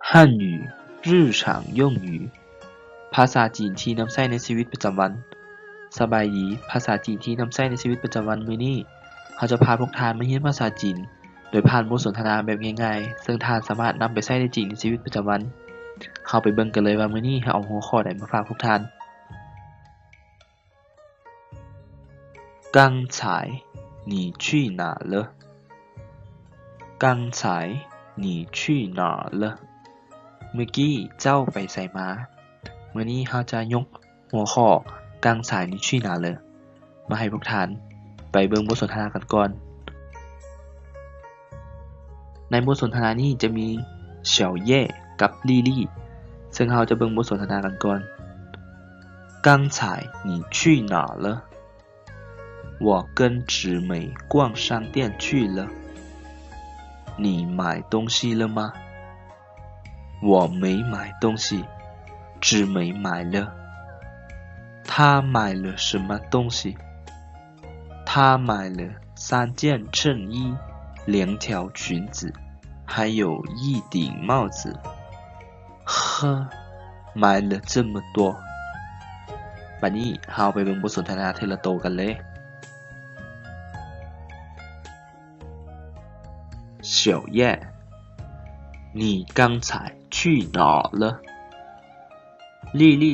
汉语日常用语 ພາສາຈີນທີ່ນຳໃຊ້ໃນຊີວິດປະຈຳວັນ. ສະບາຍດີ, ພາສາຈີນທີ່ນຳໃຊ້ໃນຊີວິດປະຈຳວັນມື້ນີ້ ເຮົາຈະພາພວກທ່ານມາຮຽນພາສາຈີນ ໂດຍຜ່ານບົດສົນທະນາແບບງ່າຍໆ ເຊິ່ງທ່ານສາມາດນຳໄປໃຊ້ໄດ້ຈິງໃນຊີວິດປະຈຳວັນ. ເຮົາໄປເບິ່ງກັນເລີຍວ່າມື້ນີ້ເຮົາເອົາຫົວຂໍ້ໃດມາຝາກພວກທ່ານ. 刚才你去哪了？刚才你去哪了？ມື້ກີ້ເຈົ້າໄປໃສມາ? ມື້ນີ້ເຮົາຈະຍົກຫົວຂໍ້ 刚才你去哪了 ມາໃຫ້ພວກທ່ານໄປເບິ່ງບົດສົນທະນາກັນກ່ອນ. ໃນບົດສົນທະນານີ້ຈະມີ 小叶 ກັບ 丽丽 ເຊິ່ງເຮົາຈະເບິ່ງບົດສົນທະນາກັນກ່ອນ. 刚才你去哪了？我跟直美逛商店去了。你买东西了吗？我没买东西，直美买了。她买了什么东西？ 她买了三件衬衣、两条裙子，还有一顶帽子。呵，买了这么多。ບັດນີ້ເຮົາໄປເບິ່ງບົດສົນທະນາເທື່ອລະໂຕກັນເລີຍ. 小叶，你刚才去哪了？丽丽，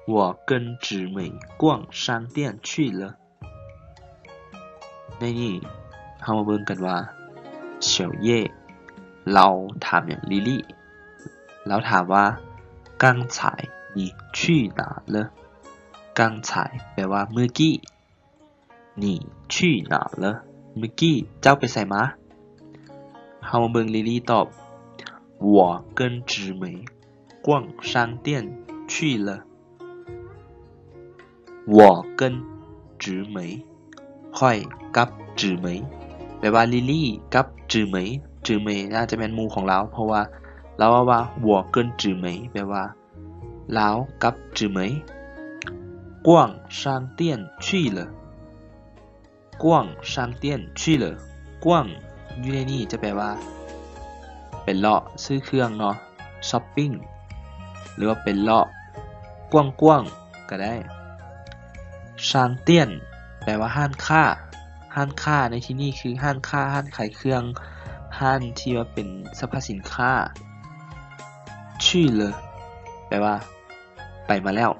我跟直美逛商店去了。 ໃນນີ້ເຮົາມາເບິ່ງກັນວ່າ 小叶 ລາວຖາມຫຍັງລີລີ. ລາວຖາມວ່າ 刚才你去哪了？刚才 ແປວ່າເມື່ອກີ້. 你去哪了？ ເມື່ອກີ້ເຈົ້າໄປໃສມາ? ເຮົາມາເບິ່ງລີລີຕອບ 我跟直美逛商店去了。 我跟直美 ຂ້ອຍກັບຈືເໝີ ແປວ່າລີລີກັບຈືເໝີ. ຈືເໝີ ໜ້າຈະແມ່ນໝູ່ຂອງລາວ ເພາະວ່າລາວເວົ້າວ່າ 我跟直美 ແປວ່າລາວກັບຈືເໝີ 逛商店去了。 逛商店去了。逛 ຢູ່ໃນນີ້ຈະແປວ່າ ໄປເລາະຊື້ເຄື່ອງເນາະ ຊັອບປິງ ຫຼືວ່າໄປເລາະ 逛逛 ກໍໄດ້. 商店 ແປວ່າຮ້ານຄ້າ. ຮ້ານຄ້າໃນທີ່ນີ້ຄືຮ້ານຄ້າ, ຮ້ານຂາຍເຄື່ອງ, ຮ້ານທີ່ວ່າເປັນສັບພະສິນຄ້າ. 去了 ແປວ່າ ໄປມາແລ້ວ.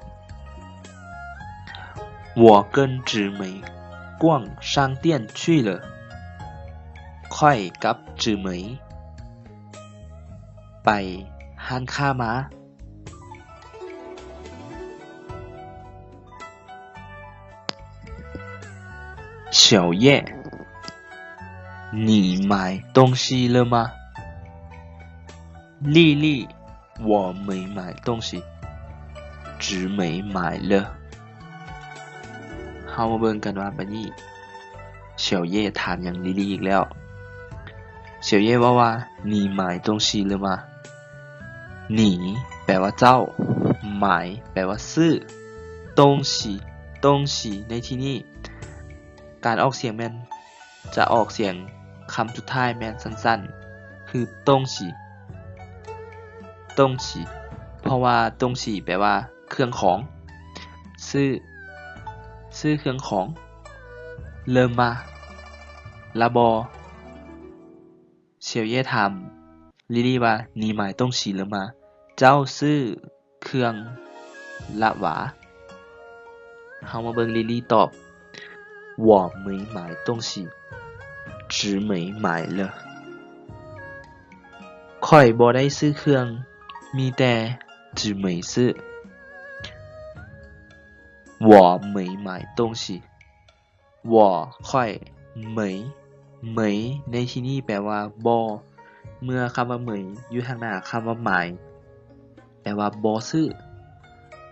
我跟直美逛商店去了。 ຂ້ອຍກັບຈືເໝີ ໄປຮ້ານຄ້າມາ. 小叶，你买东西了吗？丽丽， 我没买东西，直美买了。 ເຮົາມາເບິ່ງກັນວ່າບັດນີ້ 小叶 ຖາມຫຍັງລີລີອີກແລ້ວ. 小叶 ເວົ້າວ່າ 你买东西了吗？ 你 ແປວ່າເຈົ້າ, 买 ແປວ່າຊື້, 东西, 东西 ໃນທີ່ນີ້ ການອອກສຽງແມ່ນ ຈະອອກສຽງຄຳສຸດທ້າຍແມ່ນສັ້ນໆ ຄື 东西, 东西 ເພາະວ່າ 东西 ແປວ່າເຄື່ອງຂອງ, ຊື້, ຊື້ເຄື່ອງຂອງ, 了吗 ລະບໍ. 小叶 ຖາມ ລີລີວ່າ 你买东西了吗？ ເຈົ້າຊື້ເຄື່ອງລະຫວາ? ເຮົາມາເບິ່ງລີລີຕອບ 我没买东西，直美买了。 ຂ້ອຍບໍ່ໄດ້ຊື້ເຄື່ອງ, ມີແຕ່ 直美 ຊື້. 我没买东西。 我 ຂ້ອຍ, 没 没 ໃນທີ່ນີ້ແປວ່າບໍ່, ເມື່ອຄຳວ່າ 没 ຢູ່ທາງໜ້າຄຳວ່າ 买 ແປວ່າບໍ່ຊື້,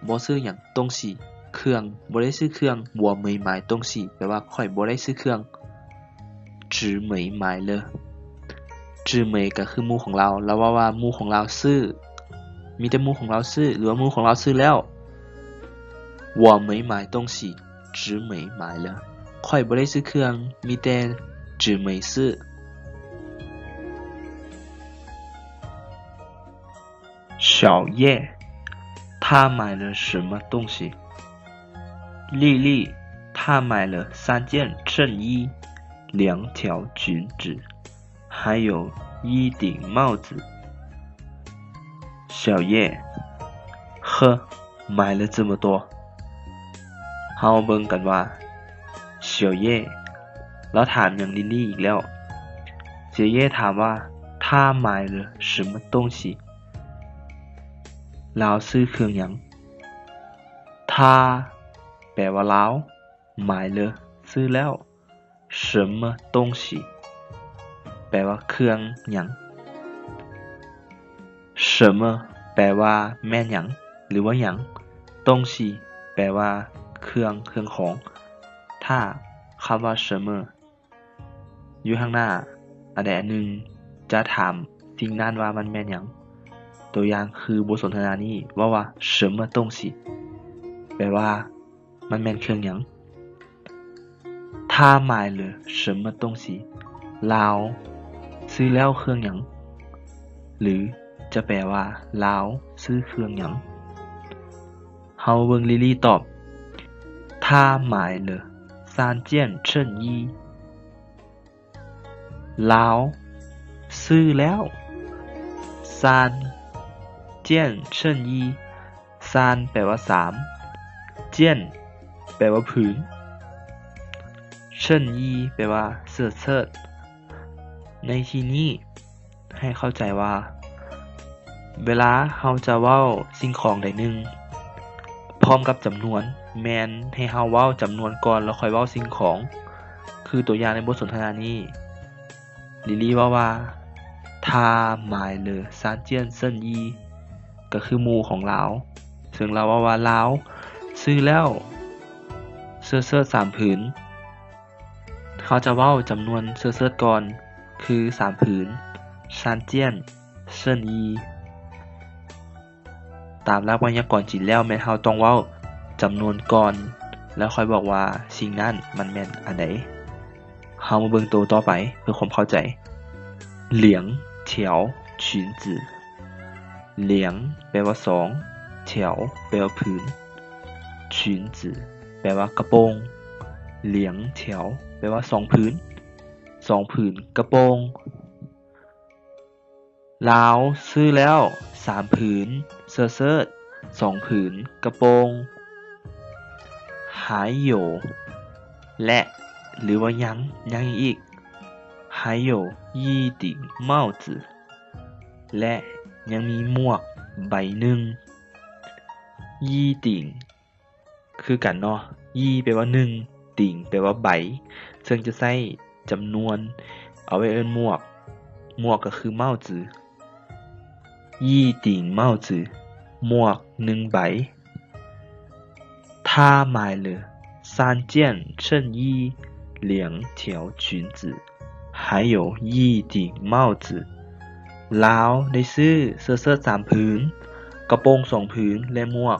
ບໍ່ຊື້ຫຍັງ, 东西 ເຄື່ອງ, ບໍ່ໄດ້ຊື້ເຄື່ອງ, 我没买东西 ແປວ່າຂ້ອຍບໍ່ໄດ້ຊື້ເຄື່ອງ, 直美买了. 直美 ກໍຄືໝູ່ຂອງລາວ, ລາວເວົ້າວ່າໝູ່ຂອງລາວຊື້, ມີແຕ່ໝູ່ຂອງລາວຊື້ ຫຼືວ່າໝູ່ຂອງລາວຊື້ແລ້ວ. 我没买东西，直美买了。 ຂ້ອຍບໍ່ໄດ້ຊື້ເຄື່ອງ, ມີແຕ່ 直美 ຊື້.小叶，她买了什么东西？丽丽，她买了三件衬衣、两条裙子，还有一顶帽子。小叶，呵，买了这么多。เฮາเบิ่งกันว่า 小叶 ລາວຖາມຫຍັງລີລີອີກແລ້ວ. 小叶 ຖາມວ່າ 她买了什么东西? ລາວຊື້ເຄື່ອງຫຍັງ? 她 ແປວ່າລາວ, 买了 ຊື້ແລ້ວ, 什么东西 ແປວ່າເຄື່ອງຫຍັງ. 什么 ແປວ່າແມ່ນຫຍັງ ຫຼືວ່າຫຍັງ. 东西 ແປວ່າເຄື່ອງ, ເຄື່ອງຂອງ. ຖ້າຄຳວ່າ 什么 ຢູ່ຂ້າງໜ້າອັນໃດອັນໜຶ່ງ ຈະຖາມສິ່ງນັ້ນວ່າມັນແມ່ນຫຍັງ. ຕົວຢ່າງຄືບົດສົນທະນານີ້ເວົ້າວ່າ 什么东西 ແປວ່າມັນແມ່ນເຄື່ອງຫຍັງ. 他买了什么东西? ລາວຊື້ແລ້ວເຄື່ອງຫຍັງ? ຫຼື ຈະແປວ່າ ລາວຊື້ເຄື່ອງຫຍັງ? ເຮົາເບິ່ງລີລີຕອບ 他买了三件衬衣. ລາວຊື້ແລ້ວ 三件衬衣. 三 ແປວ່າສາມ, 件 ແປວ່າຜືນ, 衬衣 ແປວ່າເສື້ອເຊີດ. ໃນທີ່ນີ້ ໃຫ້ເຂົ້າໃຈວ່າ ເວລາເຮົາຈະເວົ້າສິ່ງຂອງໃດໜຶ່ງ ພ້ອມກັບຈຳນວນ ແມ່ນໃຫ້ເຮົາເວົ້າຈຳນວນກ່ອນ ແລ້ວຄ່ອຍເວົ້າສິ່ງຂອງ. ຄືຕົວຢ່າງໃນບົດສົນທະນານີ້ ລີລີເວົ້າວ່າ 他买了三件衬衣 ກໍຄືໝູ່ຂອງລາວ ເຊິ່ງລາວເວົ້າວ່າ ລາວຊື້ແລ້ວເສື້ອເຊີດສາມຜືນ. ເຮົາຈະເວົ້າຈຳນວນເສື້ອເຊີດກ່ອນ ຄືສາມຜືນ 三件衬衣. ຕາມຫຼັກໄວຍາກອນຈີນແລ້ວ ແມ່ນເຮົາຕ້ອງເວົ້າຈຳນວນກ່ອນ ແລ້ວຄ່ອຍບອກວ່າສິ່ງນັ້ນມັນແມ່ນອັນໃດ. ເຮົາມາເບິ່ງໂຕຕໍ່ໄປເພື່ອຄວາມເຂົ້າໃຈ. 两条裙子. 两 ແປວ່າສອງ, 条 ແປວ່າຜືນ, 裙子 ແປວ່າກະໂປງ. 两条 ແປວ່າສອງຜືນ, ສອງຜືນກະໂປງ. ລາວຊື້ແລ້ວສາມຜືນເສື້ອເຊີດ, ສອງຜືນກະໂປງ. 还有 ແລະ ຫຼືວ່າຍັງ, ຍັງອີກ. 还有一顶帽子 ແລະ ຍັງມີໝວກໃບໜຶ່ງ. 一顶 ຄືກັນເນາະ, 一 ແປວ່າໜຶ່ງ, 顶 ແປວ່າໃບ ເຊິ່ງຈະໃຊ້ຈຳນວນເອົາໄວ້ເອີ້ນໝວກ, ໝວກກໍຄື帽子. 一顶帽子 ໝວກໜຶ່ງໃບ. 他买了三件衬衣、两条裙子 还有一顶帽子. ລາວໄດ້ຊື້ເສື້ອເຊີດສາມຜືນ, ກະໂປງສອງຜືນ ແລະ ໝວກ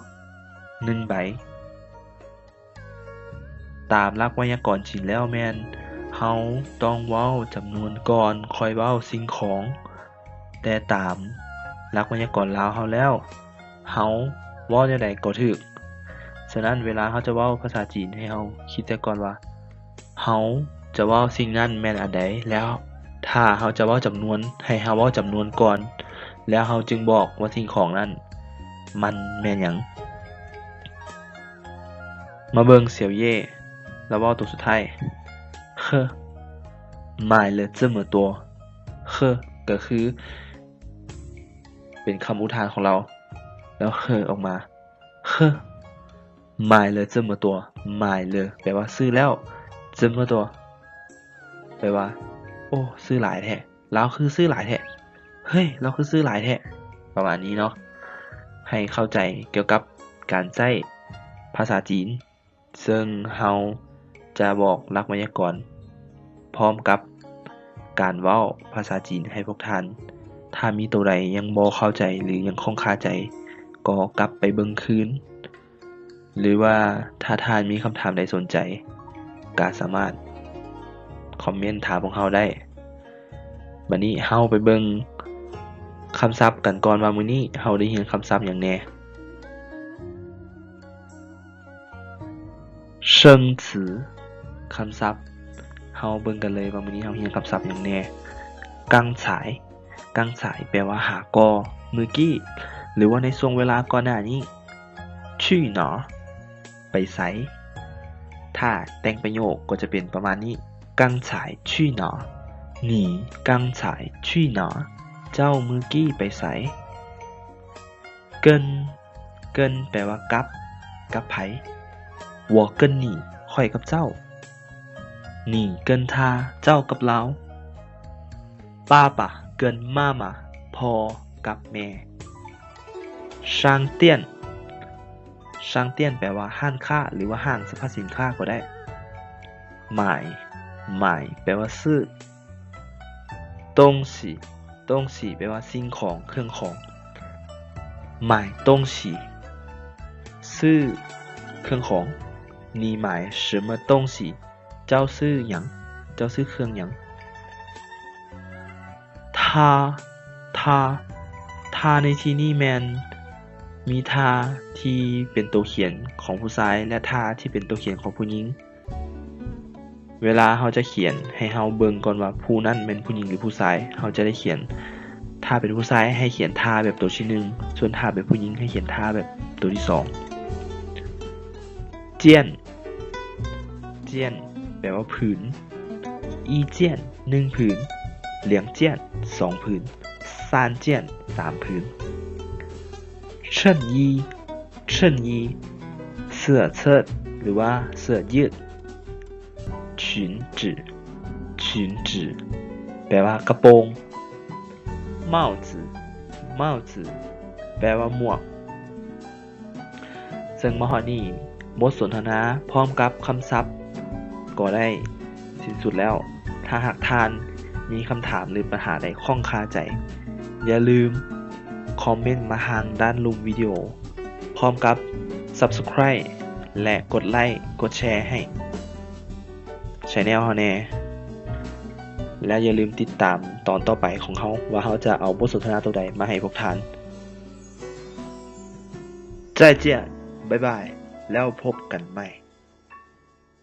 ໜຶ່ງໃບ. ຕາມຫຼັກໄວຍາກອນຈີນແລ້ວແມ່ນເຮົາຕ້ອງເວົ້າຈຳນວນກ່ອນ ຄ່ອຍເວົ້າສິ່ງຂອງ. ແຕ່ຕາມຫຼັກໄວຍາກອນລາວເຮົາແລ້ວ ເຮົາເວົ້າແນວໃດກໍຖືກ. ສະນັ້ນ ເວລາເຮົາຈະເວົ້າພາສາຈີນ ໃຫ້ເຮົາຄິດແຕ່ກ່ອນວ່າ ເຮົາຈະເວົ້າສິ່ງນັ້ນແມ່ນອັນໃດ, ແລ້ວຖ້າເຮົາຈະເວົ້າຈຳນວນ ໃຫ້ເຮົາເວົ້າຈຳນວນກ່ອນ ແລ້ວເຮົາຈຶ່ງບອກວ່າສິ່ງຂອງນັ້ນມັນແມ່ນຫຍັງ. ມາເບິ່ງ 小叶 ລາວເວົ້າໂຕສຸດທ້າຍ 呵，买了这么多. 呵 ກໍຄືເປັນຄຳອຸທານຂອງລາວ ແລ້ວ 呵 ອອກມາ. 呵，买了这么多. 买了 ແປວ່າຊື້ແລ້ວ, 这么多 ແປວ່າ ໂອ້ ຊື້ຫຼາຍແທ້. ລາວຄືຊື້ຫຼາຍແທ້. ເຮີ້ຍ ລາວຄືຊື້ຫຼາຍແທ້. ປະມານນີ້ເນາະ. ໃຫ້ເຂົ້າໃຈກ່ຽວກັບການໃຊ້ພາສາຈີນ ເຊິ່ງເຮົາຈະບອກຫຼັກໄວຍາກອນ ພ້ອມກັບການເວົ້າພາສາຈີນໃຫ້ພວກທ່ານ. ຖ້າມີໂຕໃດຍັງບໍ່ເຂົ້າໃຈ ຫຼື ຍັງຄົງຄາໃຈ ກໍກັບໄປເບິ່ງຄືນ. ຫຼືວ່າຖ້າທ່ານມີຄຳຖາມໃດສົນໃຈ ກະສາມາດຄອມເມັນຖາມພວກເຮົາໄດ້. ບາດນີ້ເຮົາໄປເບິ່ງ ຄຳສັບກັນກ່ອນວ່າມື້ນີ້ເຮົາໄດ້ຮຽນຄຳສັບຫຍັງແດ່. 生词 ຄຳສັບ. ເຮົາເບິ່ງກັນເລີຍວ່າມື້ນີ້ເຮົາຮຽນຄຳສັບຫຍັງແດ່. 刚才 刚才 ແປວ່າຫາກໍ ເມື່ອກີ້ ຫຼືວ່າໃນຊ່ວງເວລາກ່ອນໜ້ານີ້. 去哪儿 ໄປໃສ. ຖ້າແຕ່ງປະໂຫຍກກໍຈະເປັນປະມານນີ້. 刚才去哪儿 你刚才去哪儿 ເຈົ້າມື້ກີ້ໄປໃສ. 跟 跟 ແປວ່າກັບ ກັບໃຜ. 我跟你 ຂ້ອຍກັບເຈົ້າ. 你跟他 ເຈົ້າກັບລາວ. 爸爸跟妈妈 ພໍ່ກັບແມ່. 商店 商店 ແປວ່າຮ້ານຄ້າ ຫຼືວ່າຫ້າງສະພະສິນຄ້າກໍໄດ້. 买 买 ແປວ່າຊື້. 东西 东西 ແປວ່າສິ່ງຂອງ ເຄື່ອງຂອງ. 买东西 ຊື້ເຄື່ອງຂອງ. 你买什么东西 ເຈົ້າຊື້ຫຍັງ? ເຈົ້າຊື້ເຄື່ອງຫຍັງ? 他 他 他ໃນທີ່ນີ້ແມ່ນມີ他ທີ່ເປັນໂຕຂຽນຂອງຜູ້ຊາຍ ແລະ 他ທີ່ເປັນໂຕຂຽນຂອງຜູ້ຍິງ. ເວລາເຮົາຈະຂຽນ ໃຫ້ເຮົາເບິ່ງກ່ອນວ່າຜູ້ນັ້ນແມ່ນຜູ້ຍິງ ຫຼື ຜູ້ຊາຍ. ເຮົາຈະໄດ້ຂຽນ ຖ້າເປັນຜູ້ຊາຍໃຫ້ຂຽນ他ແບບໂຕທີໜຶ່ງ, ສ່ວນຖ້າເປັນຜູ້ຍິງໃຫ້ຂຽນ他ແບບໂຕທີສອງ. 件 件 ແປວ່າຜືນ. 一件 ໜຶ່ງຜືນ. 两件 ສອງຜືນ. 三件 ສາມຜືນ. 衬衣 衬衣 ເສື້ອເຊີດ ຫຼືວ່າເສື້ອຍືດ. 裙子 裙子 ແປວ່າກະໂປງ. 帽子 帽子 ແປວ່າໝວກ. ເຊິ່ງມາຮອດນີ້ ບົດສົນທະນາພ້ອມກັບຄຳສັບກໍໄດ້ສິ້ນສຸດແລ້ວ. ຖ້າຫາກທ່ານມີຄຳຖາມ ຫຼື ປັນຫາໃດຂ້ອງຄາໃຈ, ຢ່າລືມຄອມເມັນມາທາງດ້ານລຸ່ມວິດີໂອ ພ້ອມກັບ Subscribe ແລະ ກົດໄລ ກົດແຊໃຫ້ Channel ເຮົາແດ່ ແລະ ຢ່າລືມຕິດຕາມຕອນຕໍ່ໄປຂອງເຮົາ ວ່າເຮົາຈະເອົາບົດສົນທະນາໂຕໃດມາໃຫ້ພວກທ່ານ. 再见 ບາຍບາຍ ແລ້ວພົບກັນໃໝ່.